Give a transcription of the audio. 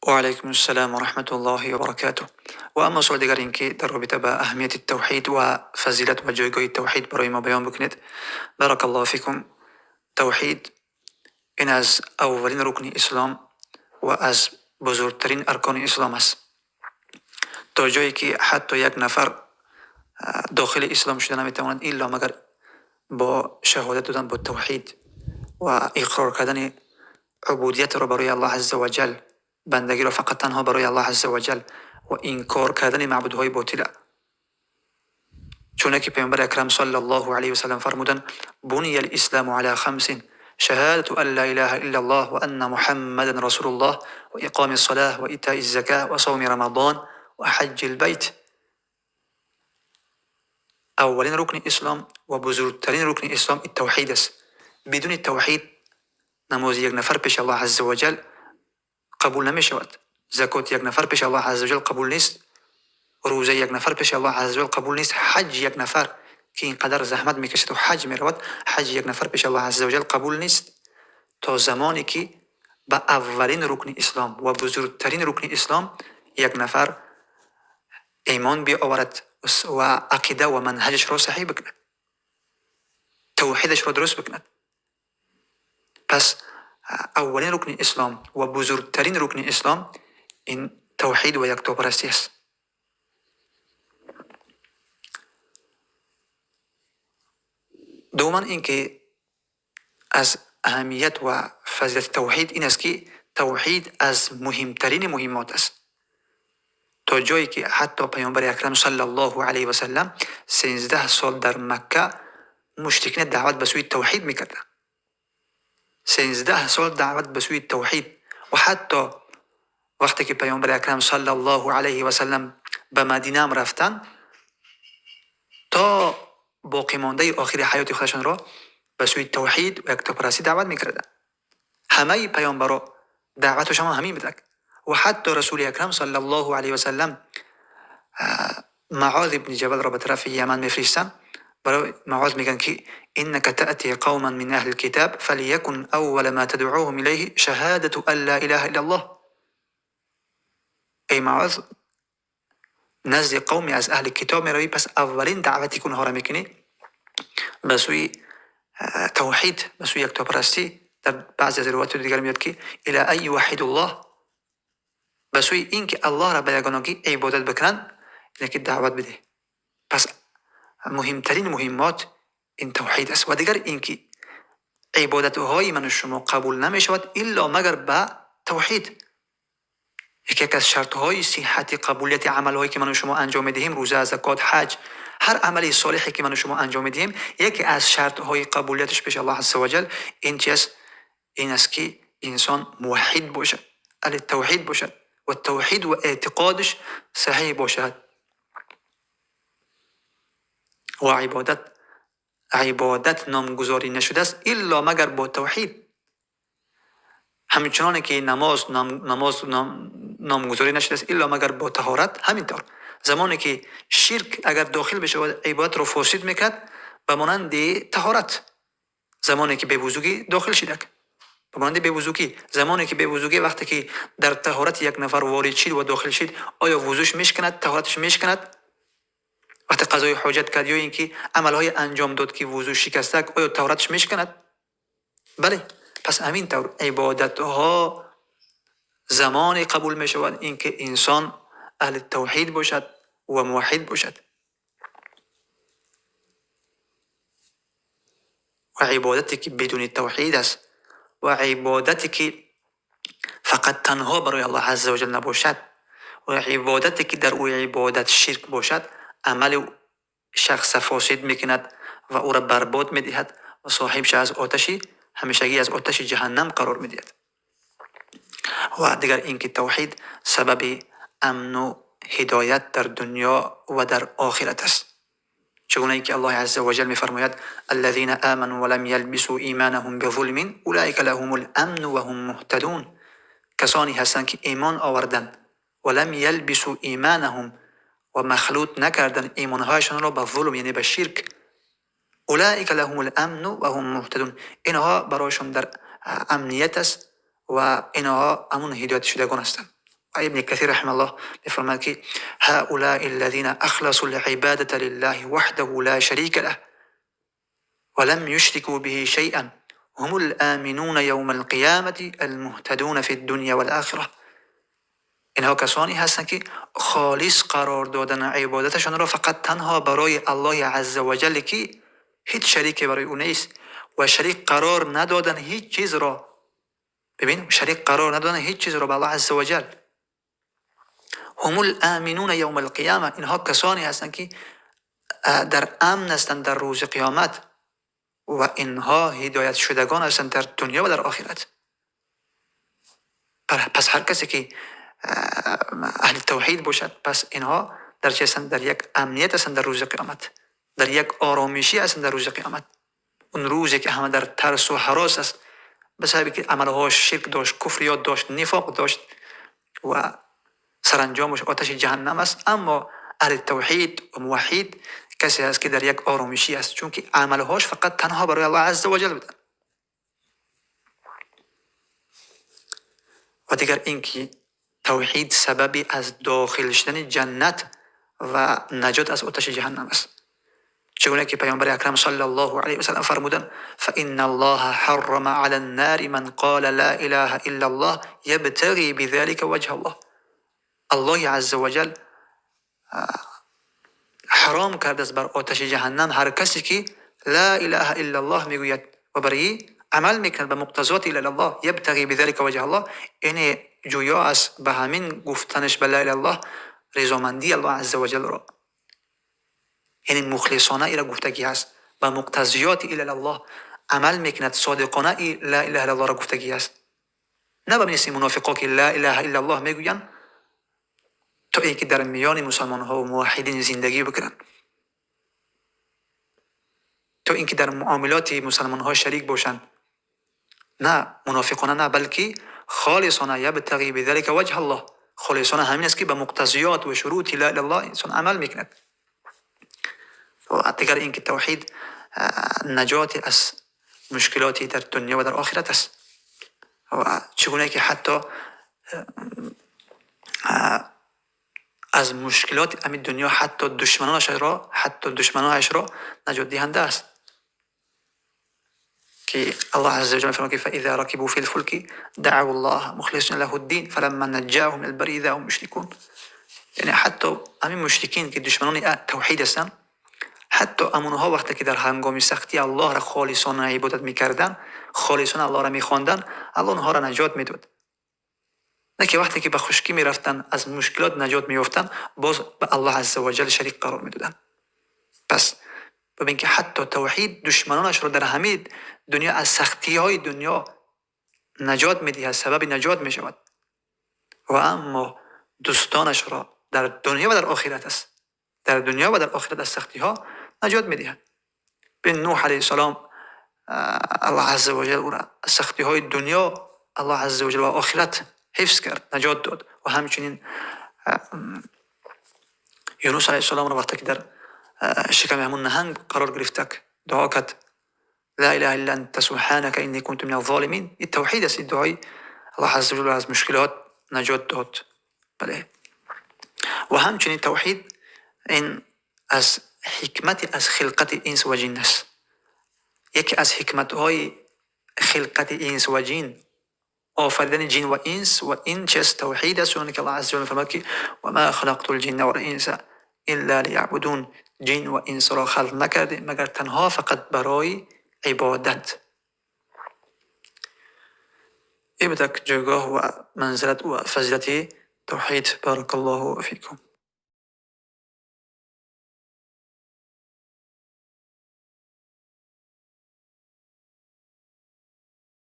و علیکم السلام و رحمة الله و برکاته. و اما سؤال دیگر این که در رابطه با اهمیت توحید و فضیلت و جایگاه توحید برای ما بیان بکنید. بارک الله فیکم. توحید این از اولین رکن اسلام و از بزرگترین ارکان اسلام است. تا جایی که حتی یک نفر داخل اسلام شده نمیتواند الا مگر با شهادت دادن با توحید و اقرار کردن عبودیت را برای الله عز وجل، بندگی را فقط تنها برای الله عز وجل و انکار کردن معبودهای باطل. چون که پیامبر اکرم صلی الله علیه و سلم فرمودند: بنی الاسلام علی خمس، شهادة ان لا اله الا الله و ان محمدا رسول الله و اقام الصلاة و ایتاء الزکاة و صوم رمضان و حج البیت. اولین رکن اسلام و بزرگترین رکن اسلام توحید است. بدون توحید نماز یک نفر پیش الله عز وجل قبول نمی شود. زکات یک نفر پیش الله عز وجل قبول نیست. روزه یک نفر پیش الله عز وجل قبول نیست. حج یک نفر که اینقدر زحمت میکشد و حج میرود، حج یک نفر پیش الله عز وجل قبول نیست تا زمانی که به اولین رکن اسلام و بزرگترین رکن اسلام یک نفر ایمان بیاورد و عقیده و منهجش را صحیح بکند، توحیدش را درست بکند. پس اولین رکن اسلام و بزرگترین رکن اسلام این توحید و یکتاپرستی است. دوما اینکه از اهمیت و فضیلت توحید این است که توحید از مهمترین مهمات است. تا جایی که حتی پیامبر اکرم صلی الله علیه و سلم 13 سال در مکه مشرکین دعوت به سوی توحید میکردند. 13 سال دعوت به سوی توحید. و حتی وقتی که پیامبر اکرم صلی الله علیه و سلم به مدینه هم رفتن، تا باقی مانده آخر حیات خودشان را به سوی توحید و یکتاپرستی دعوت میکردند. همه پیامبرا دعوتشان همین بوده. و حتی رسول اکرم صلی الله علیه و سلم معاذ ابن جبل را به طرف یمن میفرستن. برای معاذ میگن که انك تأتي قوما من اهل الكتاب فليكن اول ما تدعوهم الیه شهادة ان لا اله الا الله. ای معاذ، نزد قومی از اهل کتاب میروی، پس اولین دعوتی که اونها را میکنی به سوی توحید، به سوی یکتاپرستی. در بعضی از روایات دیگر میاد که الی ان یوحدوا الله، به سوی اینکه الله را به یگانگی عبادت بکنن، اینه که دعوت بده. پس مهمترین مهمات این توحید است. و دیگر اینکه عبادت های من و شما قبول نمی شود الا مگر به توحید. یکی از شرط های صحت قبولیت عمل هایی که من و شما انجام میدهیم، روزه، زکات، حج، هر عمل صالحی که من و شما انجام میدهیم، یکی از شرط های قبولیتش پیش الله عز وجل این چیست؟ این است که انسان موحد باشد، اهل توحید باشد و توحید و اعتقادش صحیح باشد. و عبادت نامگذاری نشده است الا مگر با توحید. همچنان که نماز نامگذاری نشده است الا مگر با طهارت، همینطور زمانی که شرک اگر داخل بشود عبادت رو فاسد میکرد، به مانند طهارت. زمانی که بی‌وضوگی داخل شده، به مانند بی‌وضوگی، زمانی که بی‌وضوگی وقتی که در طهارت یک نفر وارد شد و داخل شد، آیا وضوش میشکند؟ طهارتش میشکند؟ وقتی قضای حاجت کرد یا اینکه عملهای انجام داد که وضو شکسته، آیا طهارتش میشکند؟ بله. پس همین طور عبادت ها زمان قبول می شود اینکه انسان اهل توحید باشد و موحد باشد. و عبادتی که بدون توحید است و عبادتی که فقط تنها برای الله عز وجل نباشد و عبادتی که در او عبادت شرک باشد، عمل شخص فاسد میکند و او را برباد میدهد و صاحبش از آتش همیشگی، از آتش جهنم قرار میدهد. و دیگر اینکه توحید سبب امن و هدایت در دنیا و در آخرت است. چگونه که الله عز وجل میفرماید: الذين آمنوا ولم يلبسوا ایمانهم بظلم اولئک لهم الامن و هم مهتدون. کسانی هستند که ایمان آوردند و لم یلبسوا ایمانهم، و مخلوط نکردن ایمانهایشان را به ظلم، یعنی به شرک، اولئک لهم الامن و هم مهتدون. اینها برایشان در امنیت است و اینها همون هدایت شدگان هستند. ابن كثير رحمه الله میفرماید که هؤلاء الذين اخلصوا العبادة لله وحده لا شريك له ولم يشركوا به شيئا هم الآمنون يوم القيامة المهتدون في الدنيا والآخرة. اینها کسانی هستند که خالص قرار دادن عبادتشان را فقط تنها برای الله عز وجل که هیچ شریکی برای او نیست و شریک قرار ندادن هیچ چیز را. ببین، شریک قرار ندادن هیچ چیز را به الله عز وجل. هم الآمنون یوم القیامه، اینها کسانی هستند که در امن هستند در روز قیامت و اینها هدایت شدگان هستند در دنیا و در آخرت. پس هر کسی که اهل توحید باشد، پس اینها در چه هستند؟ در یک امنیت هستند در روز قیامت، در یک آرامشی هستند در روز قیامت. اون روزی که همه در ترس و هراس است به سبب که عملهاش شرک داشت، کفریات داشت، نفاق داشت و سرانجامش آتش جهنم است. اما اهل توحید و موحد کسی است که در یک آرامشی است، چون که عملهاش فقط تنها برای الله عز وجل بودن. و دیگر اینکه توحید سبب از داخل شدن جنت و نجات از آتش جهنم است. چگونه که پیامبر اکرم صلی الله علیه و سلم فرمودند فإن الله حرم علی النار من قال لا اله الا الله یبتغی بذلك وجه الله. الله عز وجل حرام کرده است بر آتش جهنم هر کسی که لا اله الا الله میگوید و برای عمل میکند به مقتضیات الا الله، یبتغی بذلك وجه الله، یعنی جویا است به همین گفتنش به لا اله الا الله رضامندی الله عز وجل را، یعنی مخلصانه ایرا گفتگی هست، به مقتضیات الا الله عمل میکند، صادقانه ای لا اله الا الله را گفتگی است، نه به مثل منافقا که لا اله الا الله میگویند تا اینکه در میان مسلمان ها و موحدین زندگی بکنند، تا اینکه در معاملات مسلمان ها شریک باشند. نه منافقانه نه، بلکه خالصانه یبتغی بذلك وجه الله، خالصانه همین است که به مقتضیات و شروط لا اله الا الله انسان عمل میکند. و دیگر اینکه توحید نجات از مشکلات در دنیا و در آخرت است. و چگونه که حتی از مشکلات همین دنیا حتی دشمنانش را نجات دهنده است. که الله عز وجل فرمود فاذا ركبوا في الفلك دعوا الله مخلصين له الدين فلما نجاهم من البر اذا هم مشركون. یعنی حتی همین مشرکین که دشمنان توحید هستند، حتی امونها وقتی که در هنگام سختی الله را خالصانه عبادت میکردن، خالصانه الله را میخواندن، الله آنها را نجات میداد. نه که وقتی که به خشکی میرفتن از مشکلات نجات میافتن، باز به الله عز وجل شریک قرار میدادن. پس ببین که حتی توحید دشمنانش را در همه دنیا از سختی های دنیا نجات میدهد، سبب نجات میشود. و اما دوستانش را در دنیا و در آخرت است، در دنیا و در آخرت از سختی ها نجات میدهد. به نوح علیه السلام الله عز وجل او را از سختی های دنیا الله عز وجل و آخرت حفظ کرد، نجات داد. و همچنین یونس علیه السلام را وقتی که در شکم همون نهنگ قرار گرفت دعا کرد لا اله الا انت سبحانك اني كنت من الظالمین. این توحید است، این دعای الله عز وجل از مشکلات نجات داد. بله. و همچنین توحید این از حکمت از خلقت انس و جن است. یکی از حکمت های خلقت انس و جن آفریدن جن و انس و این چیز توحید است. چون که الله عز وجل فرمود که و ما خلقت الجن والانس الا لیعبدون، جن و انس را خلق نکرده مگر تنها فقط برای عبادت. این بود جایگاه و منزلت و فضیلت توحید. بارک الله فیکم.